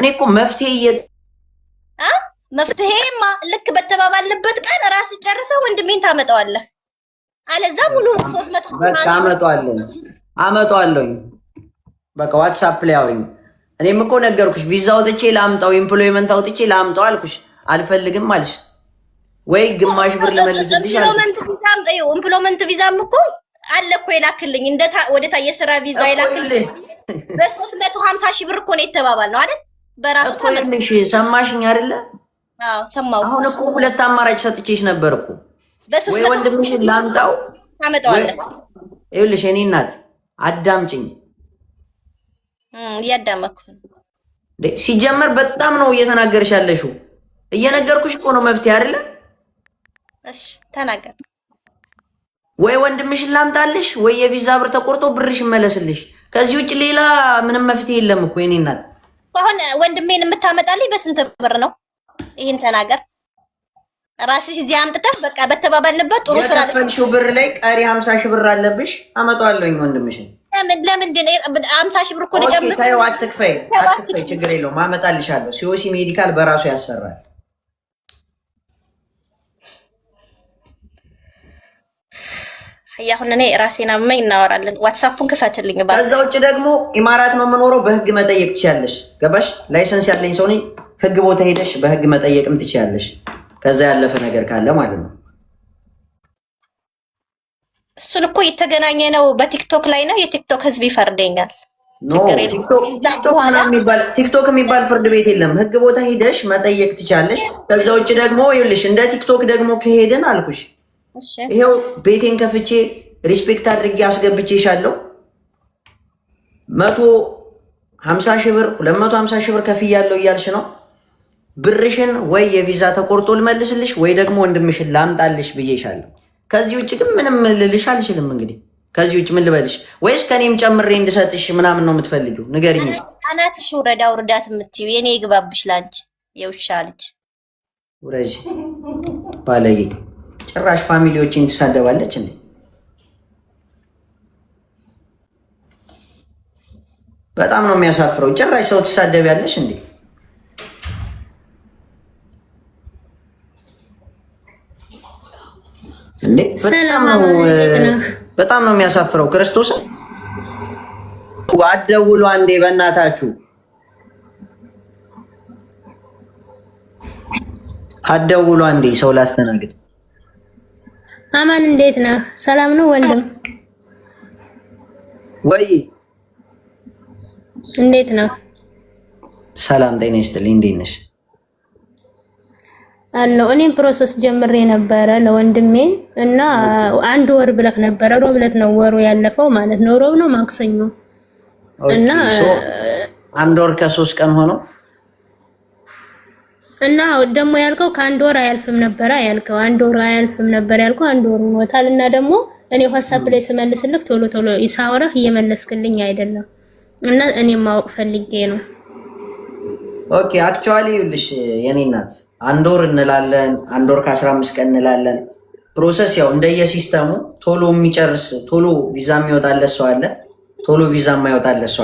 እኔ እኮ መፍትሄ መፍትሄማ ልክ በተባባልንበት ቀን ራስ ጨርሰህ ወንድሜን ታመጣዋለህ። አለዛ ሙሉ 300 በቃ አመጣዋለሁ አመጣዋለሁኝ። በቃ WhatsApp ላይ አውሪኝ። እኔም እኮ ነገርኩሽ፣ ቪዛ አውጥቼ ላምጣው፣ employment አውጥቼ ላምጣው አልኩሽ። አልፈልግም አልሽ ወይ ግማሽ ብር ልመልስልሽ አልኩሽ። Employment ቪዛም እኮ አለ እኮ የላክልኝ እንደ ወደ የስራ ቪዛ የላክልኝ በ350,000 ብር እኮ ነው የተባባልነው አይደል? በራሱ እኮ ይኸውልሽ፣ ሰማሽኝ አይደለ? አዎ ሰማሁ። አሁን እኮ ሁለት አማራጭ ሰጥቼሽ ነበር እኮ፣ ወይ ወንድምሽን ላምጣው ታመጣዋለህ። ይኸውልሽ የእኔ እናት አዳምጪኝ። እያዳመኩ ሲጀመር በጣም ነው እየተናገርሽ ያለሽው። እየነገርኩሽ እኮ ነው መፍትሄ አይደለ? እሺ ተናገር። ወይ ወንድምሽን ላምጣልሽ፣ ወይ የቪዛ ብር ተቆርጦ ብርሽ ይመለስልሽ። ከዚህ ውጭ ሌላ ምንም መፍትሄ የለም እኮ የእኔ እናት። አሁን ወንድሜን የምታመጣልኝ በስንት ብር ነው? ይህን ተናገር። ራስሽ እዚህ አምጥተህ በቃ በተባባልንበት ጥሩ ስራ የከፈልሽው ብር ላይ ቀሪ 50,000 ብር አለብሽ። አመጣዋለሁኝ ወንድምሽን። ለምንድን 50,000 ብር እኮ ልጨምር? ተይው፣ አትክፈይ፣ አትክፈይ፣ ችግር የለውም አመጣልሻለሁ። COC medical በራሱ ያሰራል። አሁን እኔ ራሴን አመመኝ፣ እናወራለን። WhatsApp ኡን ክፈትልኝ። ከዛ ውጭ ደግሞ ኢማራት ነው የምኖረው፣ በህግ መጠየቅ ትችያለሽ። ገባሽ? License ያለኝ ሰው ነኝ። ህግ ቦታ ሄደሽ በህግ መጠየቅም ትችያለሽ። ከዛ ያለፈ ነገር ካለ ማለት ነው። እሱን እኮ የተገናኘ ነው በ TikTok ላይ ነው። የ TikTok ህዝብ ይፈርደኛል። TikTok የሚባል ፍርድ ቤት የለም። ህግ ቦታ ሄደሽ መጠየቅ ትችያለሽ። ከዛ ውጭ ደግሞ ይኸውልሽ እንደ TikTok ደግሞ ከሄድን አልኩሽ፣ ይኸው ቤቴን ከፍቼ respect አድርጌ አስገብቼሻለሁ። 150,000 ብር 250,000 ብር ከፍያለሁ እያልሽ ነው። ብርሽን ወይ የቪዛ ተቆርጦ ልመልስልሽ ወይ ደግሞ ወንድምሽን ላምጣልሽ ብዬሻለሁ። ከዚህ ውጭ ግን ምንም ልልሽ አልችልም። እንግዲህ ከዚህ ውጭ ምን ልበልሽ? ወይስ ከኔም ጨምሬ እንድሰጥሽ ምናምን ነው የምትፈልጊው? ንገሪኝ። አናትሽ ውረዳ ውርዳት የምትይው የኔ ይግባብሽ። ላንቺ የውሻ ልጅ ውረጅ ባለጌ። ጭራሽ family ዎችን ትሳደባለች እንዴ? በጣም ነው የሚያሳፍረው። ጭራሽ ሰው ትሳደቢያለሽ እንዴ? በጣም ነው የሚያሳፍረው። ክርስቶስ አትደውሉ አንዴ በእናታችሁ አትደውሉ አንዴ ሰው ላስተናግድ። አማን እንዴት ነህ? ሰላም ነው ወንድም? ወይ እንዴት ነህ? ሰላም ጤና ይስጥልኝ። እንዴት ነሽ? አለው እኔም process ጀምሬ ነበረ ለወንድሜ እና አንድ ወር ብለክ ነበረ። ሮብ ዕለት ነው ወሩ ያለፈው ማለት ነው። ሮብ ነው ማክሰኞ እና አንድ ወር ከሶስት ቀን ሆኖ እና ደግሞ ያልከው ከአንድ ወር አያልፍም ነበረ ያልከው፣ አንድ ወር አያልፍም ነበር ያልከው፣ አንድ ወር ሆኖታል። እና ደግሞ እኔ WhatsApp ላይ ስመልስልክ ቶሎ ቶሎ ሳወራህ እየመለስክልኝ አይደለም እና እኔም ማወቅ ፈልጌ ነው። Okay actually ይኸውልሽ የኔ እናት አንድ ወር እንላለን፣ አንድ ወር ከ15 ቀን እንላለን። Process ያው እንደየ system ኡ ቶሎ የሚጨርስ ቶሎ ቪዛ የሚወጣለት ሰው አለ፣ ቶሎ ቪዛ የማይወጣለት ሰው